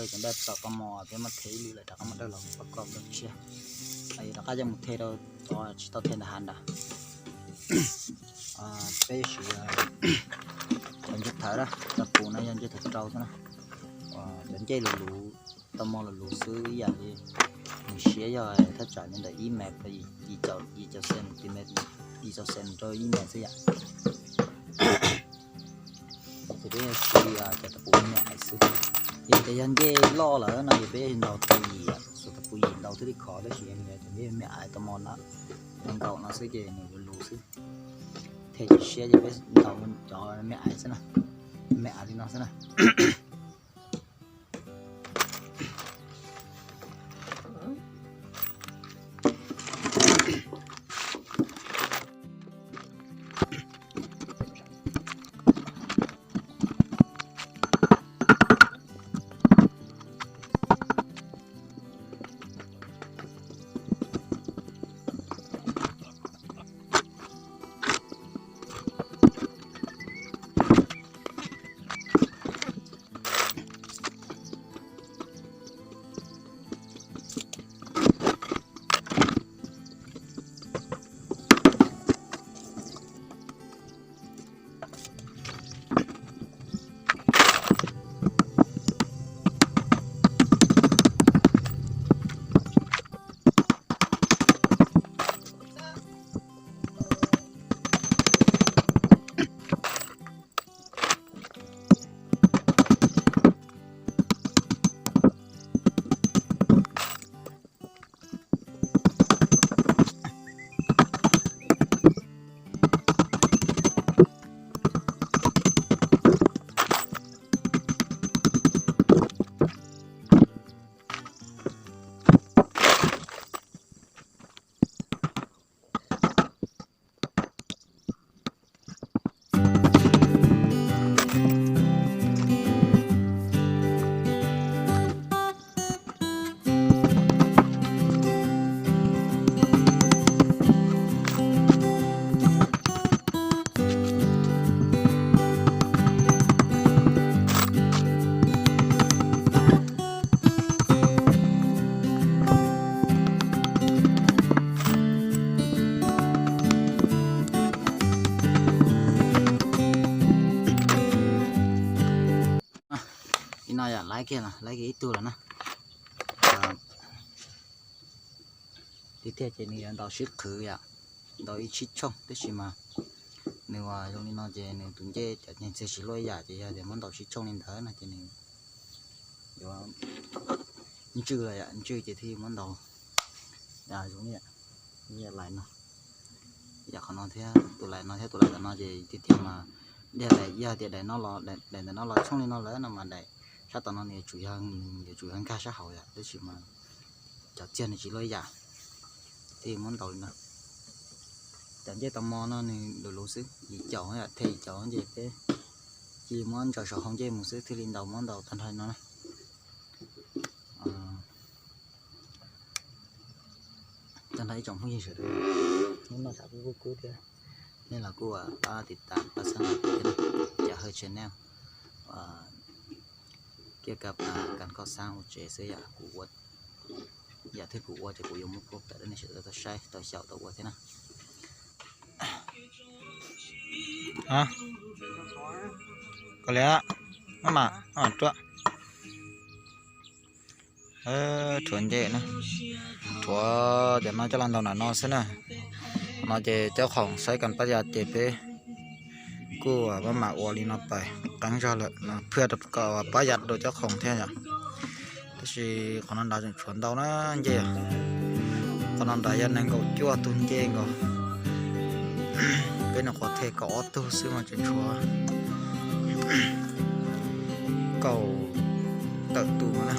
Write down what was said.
Cov npaj tau koj mos peb muab the ib lwm lawm rov qab muab dawj los pab koj ua tshiab. Rov qab coj mus the rau tod, tsis tau the ntawm hav nrad. Peb siv cov ncej thawv na, cov pus no yog ncej thawv rau xwb na. Cov ncej luv luv, tau mos luv luv xwb ib yam li nws siab yog thaj tsam li ntawm ib mev, yim caum centimeter, yim caum centimeter rau ib mev xwb yom. Ces peb yuav siv cov tau pus me me aiv xwb. Yog tias yog ncej loj lawm no ces peb ntaus tau yim, xuas tau pus yim ntaus thiaj li khov, tab sis yog cov ncej me me aiv tau mos no, nkaum no xwb ces nws luv luv xwb. Thiaj tsis siab ces peb ntaus cov me me aiv xwb na, me me aiv li no xwb na. Li no yom, laiv kiag, laiv kiag ib tug lawm na. Tiag tiag ces nws yuav ntaus sib qhwv yom, ntaus ib tsib tshooj, tab sis mas nws ua zoo li no ces nws tus ncej cov ncej txiag tsis luaj ib yam, ces yog tias muab ntaus tsib tshooj li ntawd no ces nws yuav ntswj lawm yom, ntswj ces thiaj muab ntaus zoo li lais no, yam qhov no thiab tus lais no thiab tus lais ntawm no ces tiag tiag mas, yog tias daim no los, daim ntawm no los tshooj li no lawm no mas daim sab tom no nws yuav tsum yog, yuav tsum yog nkag sab hauv yom, tab sis mas cov txiag nws tsis luaj ib yam, thiaj muab ntaus li no. Cov ncej tau mos no nws luv luv xwb, yim caum, the yim caum ces peb cia li muab ntsaws saum hau ncej mus xwb, thiaj li ntaus, muab ntaus tag nrho li no na. Tag nrho ib tsoom phooj ywg sawv daws, hnub no tshav kuj kub kub thiab, nej los kuj pab tiv tas pab xab thiab, Cawm Hawj channel, kiab ka pas kas koj xab ua tsev xwb yom, kuv ua yam twg kuv ua ces kuv yuav muab pub tawm rau nej sawv daws tau saib tau xyaum tau ua thiab na. Koj li, maj mam ruam. Rhuav ncej na, rhuav cov no coj los ntaus nram no xwb na. No ces cov khoom saib kas pab yas ces peb kuj maj mam ua li no pais qeeb zog lawm, phwj rau kom pab yas dua cov khoom thiab yom. Tab sis qhov no nrad tseem tshuav ntau na ncej. Qhov no nrad yog nees nkaum cuaj tug ncej nkaus. Peb nyuam qhuav the kaum ob tug xwb mas tseem tshuav kaum tawm tus na.